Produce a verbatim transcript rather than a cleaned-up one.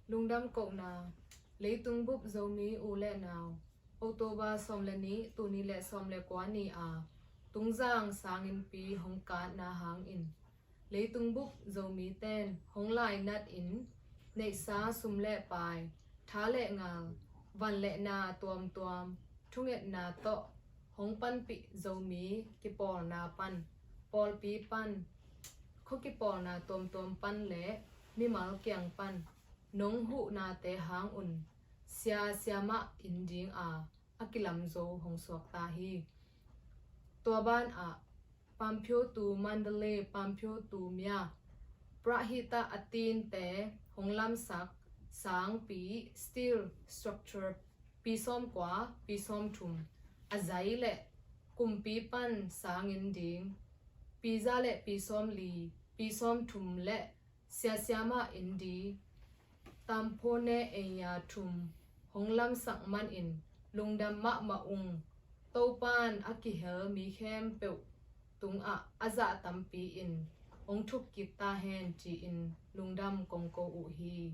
Lungdam kohna. Leitung bup Zomi u le nau, October sawm le nih, tul nih le sawm le kua ni a Tungzang sanginnpi hong katna hangin leitung bup Zomi ten hong lainat in neihsa sum le pai, tha le ngal, van le na tuamtuam, thungetna tawh hong panpih Zomi kipawlna pan, pawlpi pan, khua kipawlna tuamtuam pan le mimal kiang pan nong huhnate hangun sia siamah inn dinga a kilamzo hong suakta hi. Tua banah Pamphiawtu Mandalay, Pamphiawtu Mya, Prahita a tinte hong lamsak sangpi, steel structure, pi sawm kua, pi sawm thum, a zai le kumpi pan sanginn ding, pi za le pi sawm li, pi sawm thum le sia siamah inn ding, tampone eia thum hong lamsak manin lungdam mahmah ung. Topan a kihel mi khempeuh tungah a zah tampi in hong thuk kik ta hen ci-in lungdam kong ko uh hi.